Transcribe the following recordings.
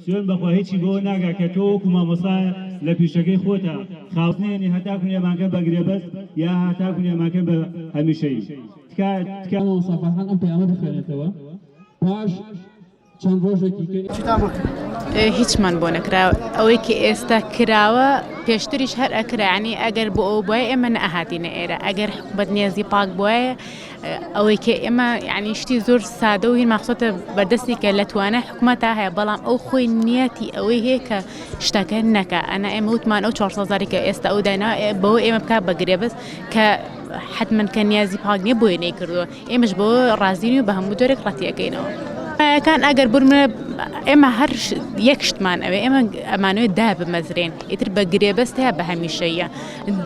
سوێن بەخوا هیچی بۆ ناگا کە تۆ وەکو مامۆستا لە پیشەکەی خۆتا خاوت نێنی هەتاکو نێمانکەن بە گرێبەست یا هەتاکو نێمانکەن بە هەمیشەیی تکایە تکایە. مامۆستا فەرحان ئەم پەیامە بخوێنێتەوە پاش چەند ڕۆژێکی کە. چیتان بۆ کرا؟ هیچمان بۆ نەکرا ئەوەی کە ئێستا کراوە پێشتریش هەر ئەکرا یانی ئەگەر بۆ ئەو بوایە ئێمە نەئەهاتینە ئێرە ئەگەر حکومەت نیازی پاک بوایە ئەوەی کە ئێمە یعنی شتی زۆر سادە و هین ماخسۆتە بەردەستی کە لە توانای حکومەتا هەیە بەڵام ئەو خۆی نیەتی ئەوەی هەیە کە شتەکە نەکا ئەنا ئێمە وتمان ئەو 400 هەزاری کە ئێستا ئەو داینا بەوە ئێمە بکا بە گرێبەست کە حتمما کە نیازی پاک نییە بۆیە نەیکردووە ئێمەش بۆ ڕازین و بە هەموو جۆرێک ڕەتی ئەکەینەوە. کان ئەگەر بورمە ئێمە هەر یەک شتمان ئەوێ ئێمە ئەمانەوێت دابمەزرێن ئیتر بە گرێبەست هەیە بە هەمیشەیە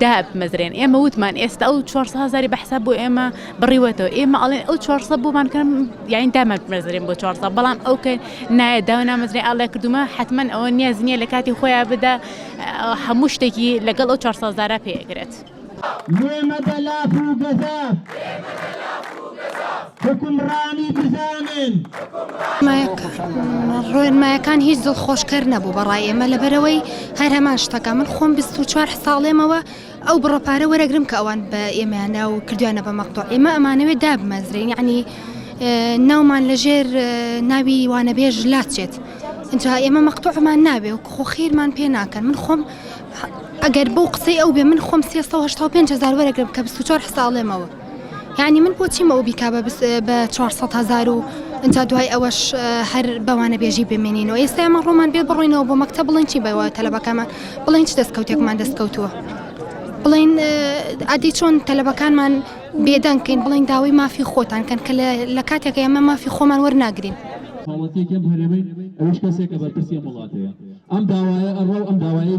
دابمەزرێن ئێمە وتمان ئێستا ئەو 400 هەزاری بە حساب بۆ ئێمە بڕیوەتەوە ئێمە ئەڵێن ئەو 400 بۆمان کەن یاین دامان بمەزرێن بۆ 400 بەڵام ئەو کە نایە داو نامەزرێن ئاڵێ کردومە حتمما ئەوە نیاز نییە لە کاتی خۆیان بدا هەموو شتێکی لەگەڵ ئەو 400 هەزارە پێ ئەگرێت. لێ مەدە لاف و گەزاف. حوکمڕانی بزانن. ڕێنمایەکان هیچ دڵخۆشکەر نەبوو بەڕای ئێمە لەبەرئەوەی هەر هەمان شتەکە من خۆم 24 ساڵێمەوە ئەو بڕە پارە وەرەگرم کە ئەوان بە ئێمەیان دا و کردویانە بە مەقتوع ئێمە ئەمانەوێت دابمەزرێین یعنی ناومان لەژێر ناوی وانەبێژ لاچێت اینجا ئێمە مەقتوعمان ناوێ و خۆ خێرمان پێ ناکەن من خۆم ئەگەر بەو قسەی ئەو بێ من خۆم 385 هزار وەرەگرم کە 24 ساڵێمەوە یعنی من بۆچیم ئەو بیکا بە 400 هزار و ئینجا دوای ئەوەش هەر بەوانە بێژی بمێنینەوە ئێستا ئێمە ڕۆمان بێ بڕۆینەوە بۆ مەکتەب بڵێن چی بەوە تەلەبەکانمان بڵێن چ دەستکەوتێکمان دەستکەوتووە بڵێن ئەدی چۆن تەلەبەکانمان بێدەنگ کەین بڵێن داوای مافی خۆتان کەن کە لە کاتێکە ئێمە مافی خۆمان وەرناگرین. هاوڵاتیەکی ئەم هەرێمەین ئەویش کەسێکە بەرپرسی ئەم وڵاتەیە ئەم داوایە ئەڕوا و ئەم داوایەی بۆ.